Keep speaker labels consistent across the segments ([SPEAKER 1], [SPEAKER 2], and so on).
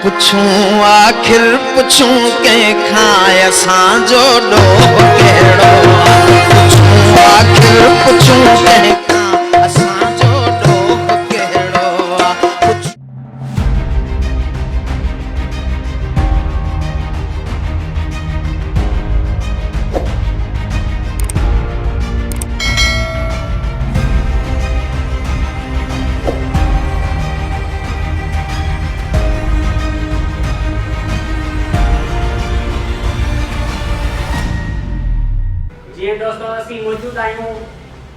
[SPEAKER 1] پڇون آخر پڇون ڪنهن کان اسان جو ڏوهه ڪهڙو آ پڇون آخر پڇون ڪنهن کان اسان جو ڏوهه ڪهڙو آ پڇون.
[SPEAKER 2] جيئن دوستو اسين موجود آهيون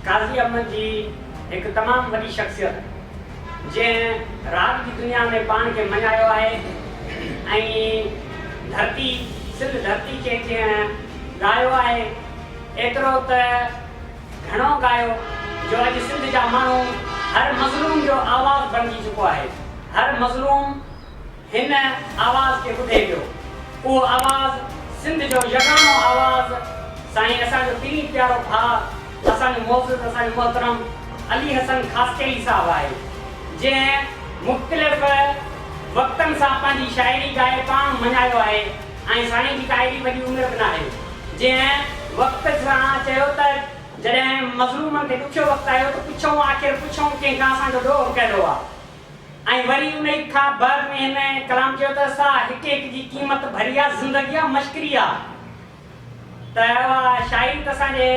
[SPEAKER 2] قاضي احمد جي هڪ تمام وڏي شخصيت جنهن راڳ جي دنيا ۾ پاڻ کي مڃايو آهي ۽ ڌرتي سنڌ ڌرتي کي جنهن ڳايو آهي ايترو ته گهڻو ڳايو جو اڄ سنڌ جا ماڻهو هر مظلوم جو آواز بڻجي چڪو آهي. هر مظلوم هن آواز کي ٻڌي پيو. اهو آواز سنڌ جو يگانو آواز سائين اسان جو پرين پيارو ڀاء اسان جو معزز اسان جو محترم علي حسن خاصخيلي صاحب آهي جنهن مختلف وقتن سان پنهنجي شاعري ڳائي پاڻ مڃايو آهي ۽ سائين جي ڪا ايڏي وڏي عمر به ناهي. جنهن وقت سان چيو ته جڏهن مظلومن تي ڏکيو وقت آيو ته پڇئون آخر پڇئون ڪنهن کان اسان جو ڏوهه ڪهڙو آ؟ ۽ وري انهي کان بعد ۾ هن ڪلام چيو ته سا هڪ هڪ جي قيمت ڀري آ زندگي آ مشڪري آ ته اها شاعري ته اسان جي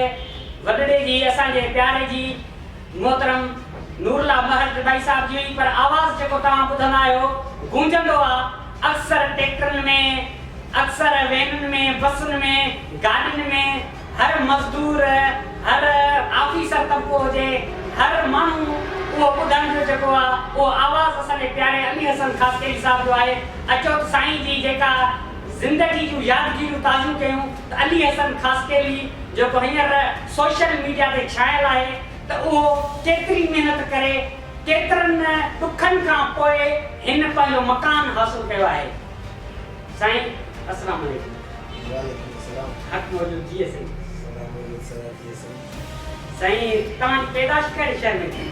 [SPEAKER 2] وڏڙي جي اسان جي پياري جي محترم نور الله مهر ڊٻائي صاحب جي هئي پر آواز جيڪو توهان ٻڌندا آهيو گونجندو آ اڪثر ٽيڪٽرن ۾ اڪثر وينن ۾، بسن ۾، گاڏين ۾ هر مزدور، هر آفيسر طبقو هجي، هر ماڻهو اهو ٻڌڻ جو جيڪو آ اهو آواز اسان جي پياري علي حسن خاصخيلي صاحب جو آهي. اچو ته سائين جي جيڪا زندگي جون يادگيريون تازيون ڪيون ته علي حسن خاصخيلي جيڪو هينئر سوشل ميڊيا تي ڇانيل آهي ته اهو ڪيتري محنت ڪري ڪيترن ڏکن کان پوء هن پنهنجو مڪان حاصل ڪيو آهي. سائين السلام عليڪم.
[SPEAKER 3] وعليڪم السلام.
[SPEAKER 2] حق موجود جيئي سائين.
[SPEAKER 3] سدا موجود سدا جيئي سائين.
[SPEAKER 2] سائين توهان جي پيدائش ڪهڙي شهر ۾ ٿي؟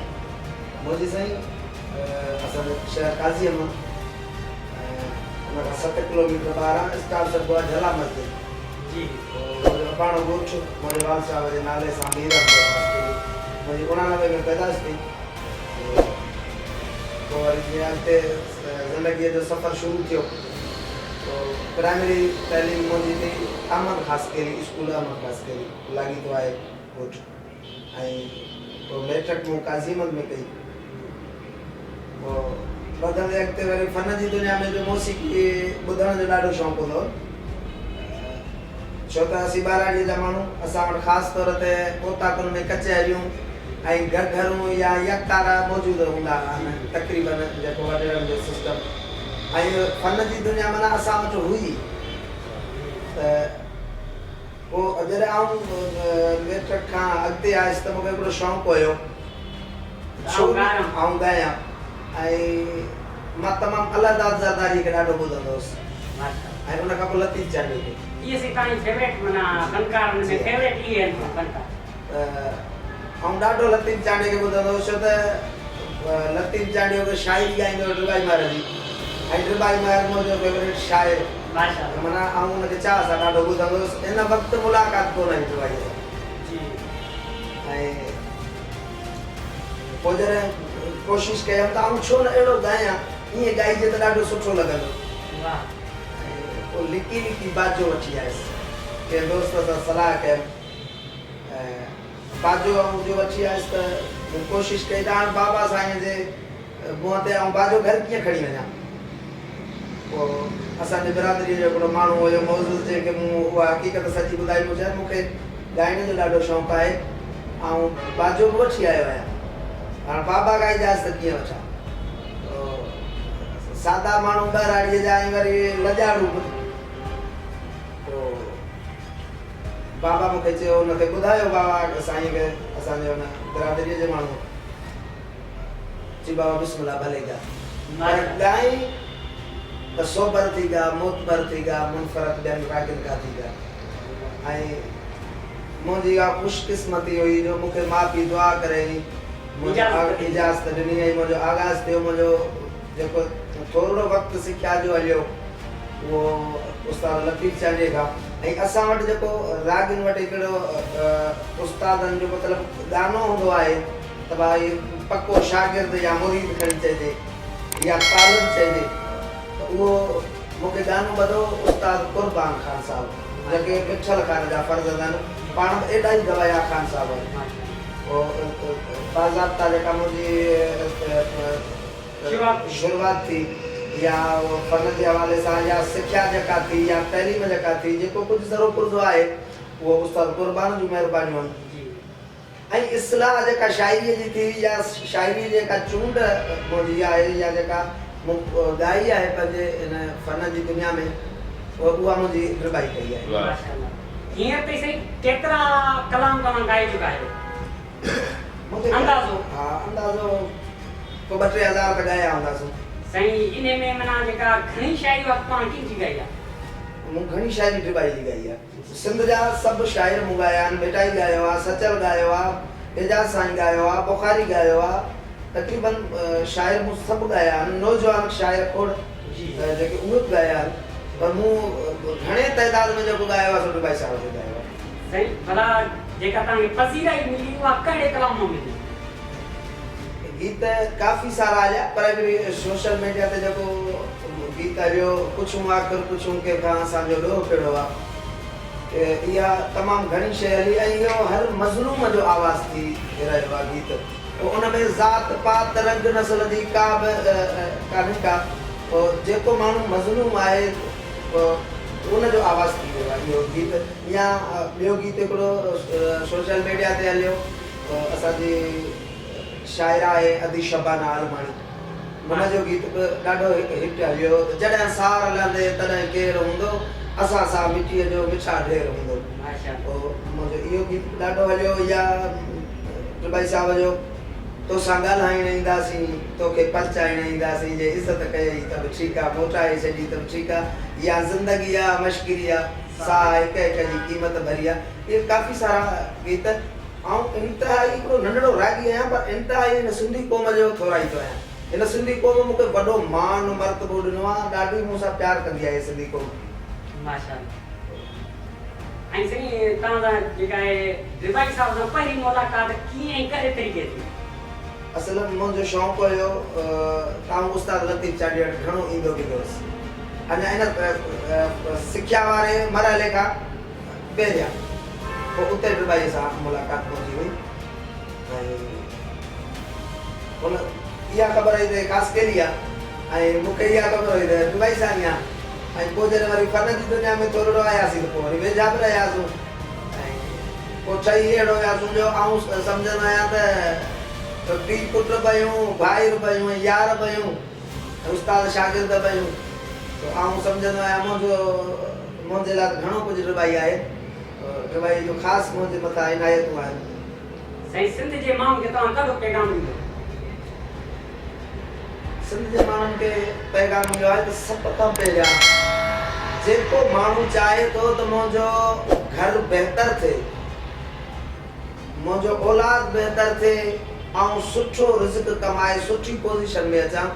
[SPEAKER 3] منهنجي سائين اسان جو شهر قاضي احمد ۽ ان کان 7 ڪلوميٽر ٻاهران اسٽال سڏبو آهي جھلا مسجد.
[SPEAKER 2] جي.
[SPEAKER 3] منهنجو اباڻو ڳوٺ منهنجي والد صاحب جي نالي سان مير احمد خاصخيلي. منهنجي 89 ۾ پيدائش ٿي. پوء وري جيئن اڳتي زندگيء جو سفر شروع ٿيو پوء پرائمري تعليم منهنجي ٿي احمد خاصخيلي اسڪول احمد خاصخيلي لاڳيتو آهي ڳوٺ ۽ پوء مئٽرڪ مون قاضي احمد ۾ ڪئي پوء وڌندي اڳتي وري فن جي دنيا ۾ جو موسيقي ٻڌڻ جو ڏاڍو شوق هوندو هو ڇو ته اسين ٻهراڙيء جا ماڻهو اسان وٽ خاص طور تي اوطاقن ۾ ڪچهريون ۽ گهگهرون يا يڪتارا موجود هوندا آهن تقريبن جيڪو وڏيرن جو سسٽم ۽ فن جي دنيا معنيٰ اسان وٽ هئي ته پوء جڏهن آئون ميٽرڪ کان اڳتي آيس ته مونکي هڪڙو شوق هيو ڇو نه آئون ڳايان ۽ مان تمام الله داد زرداري کي ڏاڍو ٻڌندو هوس ۽ ان کان پوء لطيف چانڊيو کي.
[SPEAKER 2] اهي سائين توهان جي فيوريٽ معنيٰ فنڪارن ۾ فيوريٽ اهي آهن فنڪار.
[SPEAKER 3] ته آئون ڏاڍو لطيف چانڊيي کي ٻڌندو هوس ڇو ته لطيف چانڊيو کي شاعري ڳائيندو هو ڊٻائي مهر جي ۽ ڊٻائي مهر منهنجو فيوريٽ شاعر ته معنيٰ آئون ان کي چاهه سان ڏاڍو ٻڌندو هوس ان وقت ملاقات ڪونه هئي ڊٻائي سان ۽ پوء جڏهن ڪوشش ڪيم ته آئون ڇو نه اهڙو ڳايان ائين ڳائجي ته ڏاڍو سٺو لڳندو ۽ پوء لڪي لڪي باجو وٺي آيس ڪنهن دوست سان صلاح ڪيم ۽ باجو آئون جو وٺي آيس ته مون ڪوشش ڪئي ته هاڻ بابا سائينء جي منهن تي آئون باجو گهر ڪيئن کڻي وڃان. پوء اسان جي برادريء جو هڪڙو ماڻهو هيو معزز جنهن کي مون اها حقيقت سڄي ٻڌائي. مون چيس مون کي ڳائڻ جو ڏاڍو شوق آهي، آئون باجو به وٺي آيو آهيان، هاڻ بابا ڳائينداس ته ڪيئن وٺان. سادا ماڻهو ٻهراڙيء جا ۽ وري لڄاڙو به. پوء بابا مون کي چيو ان کي ٻڌايو بابا سائين کي اسان جي ان برادريء جي ماڻهوء چي بابا بسم الله ڀلي ڳاء پر ڳائين ته سوبر ٿي ڳاء معتبر ٿي ڳاء منفرد ٻين راڳين کان ٿي ڳاء ۽ منهنجي اها خوش قسمتي هئي جو مون کي ماء پيء دعا ڪري منهنجو اجازت ڏني ۽ منهنجو آغاز ٿيو منهنجو. جيڪو ٿورڙو وقت سکيا جو هليو اهو استاد لطيف چانڊيي کان ۽ اسان وٽ جيڪو راڳين وٽ هڪڙو استادن جو مطلب ڳانو هوندو آهي ته ڀائي پڪو شاگرد يا مريد کڻي چئجي يا طالب چئجي ته اهو مون کي ڳانو ٻڌو استاد قربان خان صاحب جيڪي مٺل خان جا فرزند آهن پاڻ به ايڏا ئي گوايا خان صاحب آهن پوء باضابطا جيڪا منهنجي شروعات ٿي يا فن جي حوالي سان يا سکيا جيڪا ٿي يا تعليم جيڪا ٿي جيڪو ڪجهه ذرو پرزو آهي اهو استاد قربان جون مهربانيون آهن. ۽ اصلاح جيڪا شاعريء جي ٿي يا شاعريء جي جيڪا چونڊ منهنجي آهي يا جيڪا مون ڳائي آهي پنهنجي هن فن جي دنيا ۾ اها منهنجي ربائي ڪئي آهي.
[SPEAKER 2] ماشاءالله هينئر تائين سائين ڪيترا ڪلام توهان ڳائي چڪا آهيو اندازو.
[SPEAKER 3] ها اندازو ڪو ٻه ٽي هزار ته ڳايا هونداسون.
[SPEAKER 2] سائين انهي ۾ معنيٰ جيڪا گهڻي شاعري اها توهان ڪنهن جي ڳائي آهي؟
[SPEAKER 3] مون گهڻي شاعري ڊٻائي جي ڳائي آهي. سنڌ جا سڀ شاعر مون ڳايا آهن، ڀٽائي ڳايو آ، سچل ڳايو آ، اعجاز سائين ڳايو آ، بخاري ڳايو آ، تقريبن شاعر مون سڀ ڳايا آهن، نوجوان شاعر کوڙ جيڪي اهي به ڳايا آهن پر مون گهڻي تعداد ۾ جيڪو ڳايو آ سو ڊٻائي صاحب جو ڳايو آ.
[SPEAKER 2] سائين ڀلا جيڪا توهان کي پذيرائي ملي اها ڪهڙي ڪلام مان ملي؟
[SPEAKER 3] گيت ڪافي سارا هليا پر هڪڙي سوشل ميڊيا تي جيڪو گيت هليو پڇون آخر پڇون ڪنهن کان اسان جو ڏوهه ڪهڙو آ اها تمام گهڻي شيء هلي ۽ اهو هر مظلوم جو آواز ٿي رهيو آ گيت پوء ان ۾ ذات پات رنگ نسل جي ڪا به ڪانهي ڪا پوء جيڪو ماڻهو مظلوم آهي پوء ان جو آواز ٿي ويو آ اهو گيت يا ٻيو گيت هڪڙو سوشل ميڊيا تي هليو اسان جي شاعره آهي ادي شبانه عالماڻي ان جو گيت به ڏاڍو هٽ هليو ته جڏهن سار لهندي تڏهن ڪير هوندو اسان سان مٽيء جو مٺا ڍير هوندو پوء منهنجو اهو گيت به ڏاڍو هليو يا ٽٻائي صاحب جو توسان ڳالهائڻ اينداسين توکي پرچائڻ اينداسين جي عزت ڪيئي ته به ٺيڪ آ موٽائي ڇڏي ته به ٺيڪ آ يا زندگي آ مشڪري آ ساهه هڪ هڪ جي قيمت ڀري آ اهي ڪافي سارا گيت آئون انتهائي هڪڙو ننڍڙو راڳي آهيان پر انتهائي هن سنڌي قوم جو ٿورائتو آهيان. هن سنڌي قوم مون کي وڏو مان مرتبو ڏنو آهي، ڏاڍي مون سان پيار ڪندي آهي سنڌي قوم.
[SPEAKER 2] ماشاءالله ۽ سائين توهان سان جيڪا آهي رباعي صاحب سان پهرين ملاقات ڪيئن ۽ ڪهڙي طريقي ٿي؟
[SPEAKER 3] اصل ۾ منهنجو شوق هيو ته آئون استاد لطيف چانڊيي وٽ گهڻو ايندو ويندو هوس. اڃا ان سکيا واري مرحلي کان پهريان پوء اتي ڊٻائيء سان ملاقات منهنجي هئي ۽ هن اها خبر هئي ته هي خاص ڪيري آ ۽ مون کي اها خبر هئي ته ڊٻائي سان ئي آ ۽ پوء جڏهن وري فن جي دنيا ۾ ٿورڙو آياسين ته پوء وري ويجها به رهياسون ۽ پوء ٺهي اهڙو وياسون جو آئون سمجهندو آهيان ته پيء پٽ به آهيون، ڀائر به آهيون ۽ يار به آهيون ۽ استاد شاگرد به آهيون. سو آئون سمجهندو آهيان منهنجو منهنجي لاء ته گهڻو ڪجهه ڊٻائي آهي. ڊٻائي جون خاص منهنجي مٿان عنايتون آهن.
[SPEAKER 2] سائين سنڌ جي ماڻهن کي توهان ڪهڙو پيغام ڏيندو؟
[SPEAKER 3] سنڌ جي ماڻهن کي پيغام اهو آهي ته سڀ کان پهريان جيڪو ماڻهو چاهي ٿو ته منهنجو گهر بهتر ٿئي، منهنجو اولاد بهتر ٿئي، آئون سٺو رزق ڪمائي سٺي پوزيشن ۾ اچان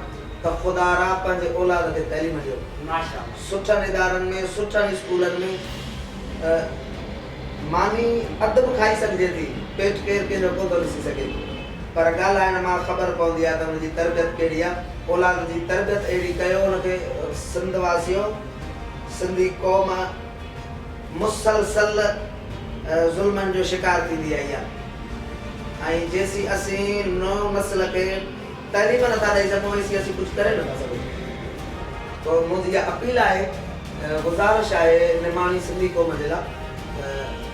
[SPEAKER 3] ته خدارا پنهنجي اولاد کي تعليم ڏيو. سٺن ادارن ۾ سٺن اسڪولن ۾ ماني اڌ به کائي سگهجي ٿي، پيٽ ڪير ڪنهن جو ڪونه ٿو ڏسي سگهي، پر ڳالهائڻ مان خبر پوندي آهي ته ان جي تربيت ڪهڙي آهي، اولاد جي تربيت اهڙي ڪيو ان کي سنڌ واسيو سنڌي قوم مسلسل ظلمن جو شڪار ٿيندي آئي آهي ۽ جيسين اسين نئون نسل کي تعليم نٿا ڏئي سگهون ايسين اسين ڪجهه ڪري نٿا سگهون. پوء منهنجي اها اپيل آهي، گذارش آهي نماڻي سنڌي قوم جي لاء ته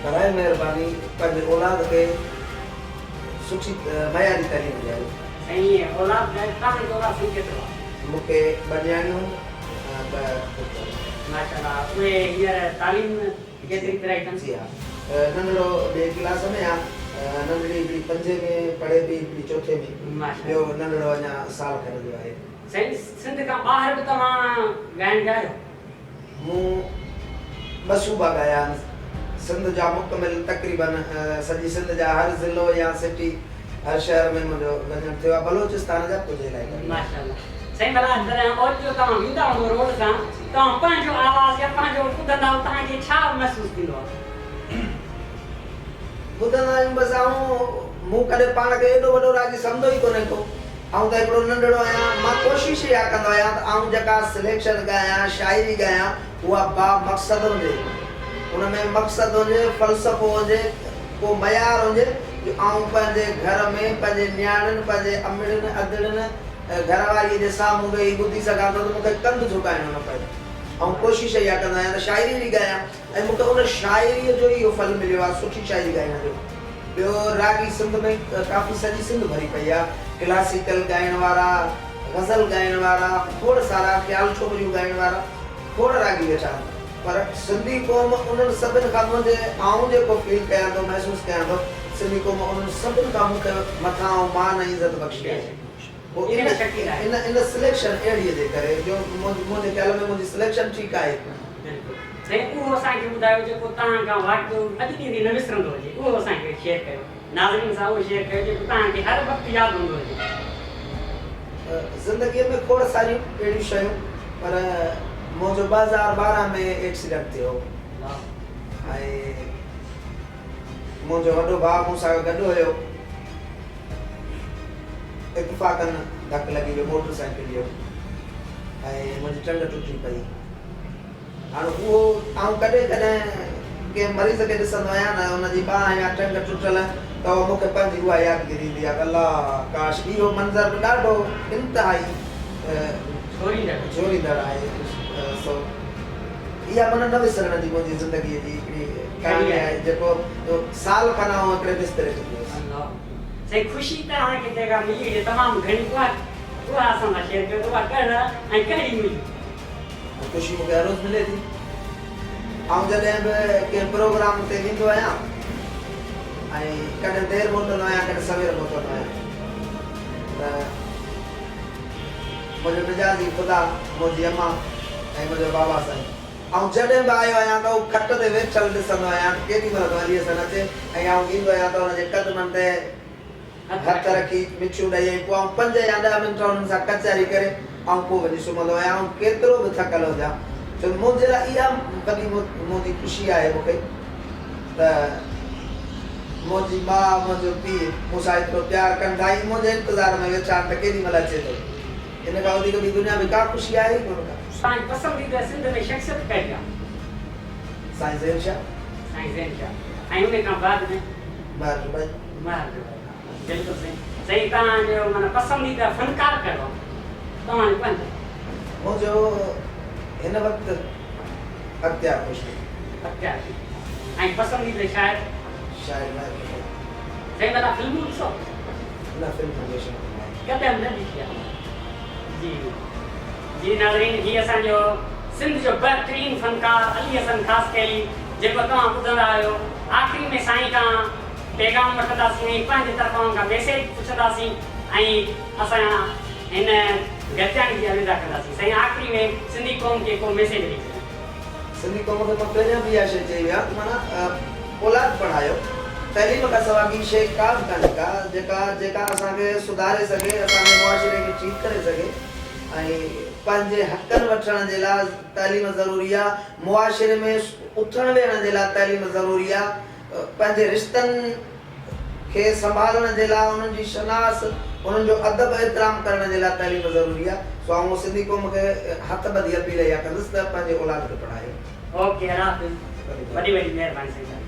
[SPEAKER 3] براء مهرباني پنهنجي اولاد کي سٺي معياري تعليم ڏياريو.
[SPEAKER 2] سائين اولاد توهان جو اولاد سائين ڪيترو آهي؟
[SPEAKER 3] مون کي ٻه نياڻيون ۽ ٻه پٽ آهن.
[SPEAKER 2] ماشاءالله اهي هينئر تعليم ڪيتري پرائي اٿن؟
[SPEAKER 3] جي ها ننڍڙو ٻئي ڪلاس ۾ آ ننڍڙي هڪڙي پنجين ۾ پڙهي پئي هڪڙي چوٿين ۾ ٻيو ننڍڙو اڃا سال کن جو آهي.
[SPEAKER 2] سائين سنڌ کان ٻاهر به توهان ڳائڻ ويا آهيو؟
[SPEAKER 3] مون ٻه صوبا ڳايا آهن سنڌ جا مڪمل تقريبن سڄي سنڌ جا هر ضلعو يا سٽي هر شهر ۾ منهنجو وڃڻ ٿيو آهي بلوچستان جا ڪجهه علائقا.
[SPEAKER 2] ماشاءالله. سائين ڀلا جڏهن اوچتو توهان ويندا هوندو روڊ سان توهان پنهنجو آواز يا پنهنجو ٻڌندا آهيو توهان کي ڇا محسوس ٿيندو آهي؟
[SPEAKER 3] ٻڌندا آهيون بس آئون مون ڪڏهن پاڻ کي ايڏو وڏو راڳي سمجهو ئي ڪونهي ڪو آئون ته هڪڙو ننڍڙو آهيان مان ڪوشش اها ڪندو آهيان ته آئون جيڪا سليڪشن ڳايان شاعري ڳايان اها با مقصد هجي ان ۾ مقصد هجي فلسفو هجي ڪو معيار هجي جو آئون پنهنجي گهر ۾ پنهنجي نياڻين پنهنجي امڙين ادڙين گهر واريء جي سامهون ويهي ٻڌي سگهان ٿو ته مون کي ڪنڌ جهڪائڻو نه پئي. آئون ڪوشش اها ڪندو آهيان ته شاعري به ڳايان ۽ مون کي ان شاعريء جو ئي اهو ڦل مليو آهي سٺي شاعري ڳائڻ جو. ٻيو راڳي سنڌ ۾ ڪافي سڄي سنڌ ڀري پئي آهي. ڪلاسيڪل ڳائڻ وارا، غزل ڳائڻ وارا، کوڙ سارا خيال ڇوڪريون ڳائڻ وارا کوڙ راڳي ويٺا آهن. پر سنڌي قوم انهن سڀن کان منهنجي آئون جيڪو فيل ڪيان ٿو محسوس ڪيان ٿو سنڌي قوم انهن سڀن کان مون کي مٿانهون مان ۽ عزت بخشي آهي پوء ان ان ان سليڪشن اهڙي جي ڪري جو منهنجي خيال ۾ منهنجي سليڪشن ٺيڪ آهي.
[SPEAKER 2] بلڪل سائين اهو اسان کي ٻڌايو جيڪو توهان کان واقعو اڄ ڏينهن تائين نه وسرندو هجي اهو اسان کي شيئر ڪيو ناظرين سان اهو شيئر ڪيو جيڪو توهان کي هر وقت ياد هوندو هجي.
[SPEAKER 3] زندگيء ۾ کوڙ ساريون اهڙيون شيون پر منهنجو 2012 ۾ ايڪسيڊنٽ ٿيو هو ۽ منهنجو وڏو ڀاء مون سان گڏ هيو اتفاقن ڌڪ لڳي ويو موٽر سائيڪل جو ۽ منهنجي ٽنگ ٽٽي پئي. هاڻ اهو آئون ڪڏهن ڪڏهن ڪنهن مريض کي ڏسندو آهيان نه ان جي ٻانهن يا ٽنگ ٽٽل ته اها مون کي پنهنجي اها يادگيري ايندي آهي ته الله ڪاش اهو منظر به ڏاڍو انتهائي جهوريندڙ آهي سو اها معنيٰ نه وسرڻ جي منهنجي زندگيء جي هڪڙي ڪهاڻي آهي جيڪو سال کن آئون هڪڙي بستري تي پيو هوس.
[SPEAKER 2] سائين خوشي توهان کي جيڪا ملي هجي تمام گهڻي اها اها اسان سان شيئر ڪيو ته اها ڪهڙا ۽ ڪهڙي هئي.
[SPEAKER 3] خوشي مون کي هر روز ملي ٿي. آئون جڏهن به ڪنهن پروگرام تي ويندو آهيان ۽ ڪڏهن دير موٽندو آهيان ڪڏهن سوير موٽندو آهيان ته منهنجو مجازي خدا، منهنجي امان ۽ منهنجو بابا سائين آئون جڏهن به آيو آهيان ته هو کٽ تي ويٺل ڏسندو آهيان ته ڪيڏي مهل ٿو علي حسن اچي ۽ آئون ايندو آهيان ته هن جي قدمن تي هٿ رکي مٺيون ڏئي ۽ پوء آئون پنج يا ڏهه منٽ انهن سان ڪچهري ڪري آئون پوء وڃي سمهندو آهيان. آئون ڪيترو به ٿڪل هجان ڇو ته منهنجي لاء اها وڏي منهنجي خوشي آهي مون کي ته منهنجي ماء منهنجو پيء مون سان ايترو پيار ڪن ٿا ۽ منهنجي انتظار ۾ ويٺا آهن ته ڪيڏي مهل اچي ٿو. ان کان وڌيڪ ٻي دنيا ۾ ڪا خوشي آهي ئي ڪونه ڪا.
[SPEAKER 2] سائين پسنديده سنڌ ۾ شخصيت ڪهڙي آهي؟
[SPEAKER 3] سائين زين شاهه.
[SPEAKER 2] سائين زين شاهه ۽ ان کان بعد ۾؟
[SPEAKER 3] مهر جوبائي.
[SPEAKER 2] مهر جوبائي بلڪل سائين. سائين توهان جو معنيٰ پسنديده فنڪار ڪهڙو آهي توهان جو پنهنجو؟
[SPEAKER 3] منهنجو هن وقت اختيار خوشبو.
[SPEAKER 2] اختيار خوشبو ۽ پسنديده شاعر؟
[SPEAKER 3] شاعر مهر جوبائي.
[SPEAKER 2] سائين ڀلا فلمون ڏسو؟
[SPEAKER 3] نه فلمن جو شوق ناهي.
[SPEAKER 2] ڪڏهن به نه ڏٺي آهي. جي جي ناظرين هي اسان جو سنڌ جو بهترين فنڪار علي حسن خاصخيلي جيڪو توهان ٻڌندا آهيو آخري ۾ سائين کان پيغام وٺنداسين ۽ پنهنجي طرفان ان کان ميسيج پڇنداسين ۽ اسان هن گڏجاڻي جي الوداع ڪنداسين. سائين آخري ۾ سنڌي قوم کي ڪو ميسيج ڏئي ڇڏيو.
[SPEAKER 3] سنڌي قوم کي مان پهريان به اها شيء چئي ويو آهيان ته معنيٰ اولاد پڙهايو، تعليم کان سواء ٻي شيء ڪا به ڪانهي ڪا جيڪا جيڪا اسان کي سڌاري سگهي، اسان جي معاشري کي ٺيڪ ڪري سگهي ۽ پنهنجي حقن وٺڻ جي لاء تعليم ضروري آهي، معاشري ۾ اٿڻ ويهڻ جي لاء تعليم ضروري آهي. پنهنجي رشتن کي سنڀالڻ جي لاء انهن جي شناس، انهن جو ادب احترام ڪرڻ جي لاء تعليم ضروري آهي، سو آئون سنڌي قوم کي هٿ ٻڌي اپيل اها ڪندس ته پنهنجي اولاد کي پڙهايو.
[SPEAKER 2] اوڪي الله حافظ وڏي وڏي مهرباني سائين.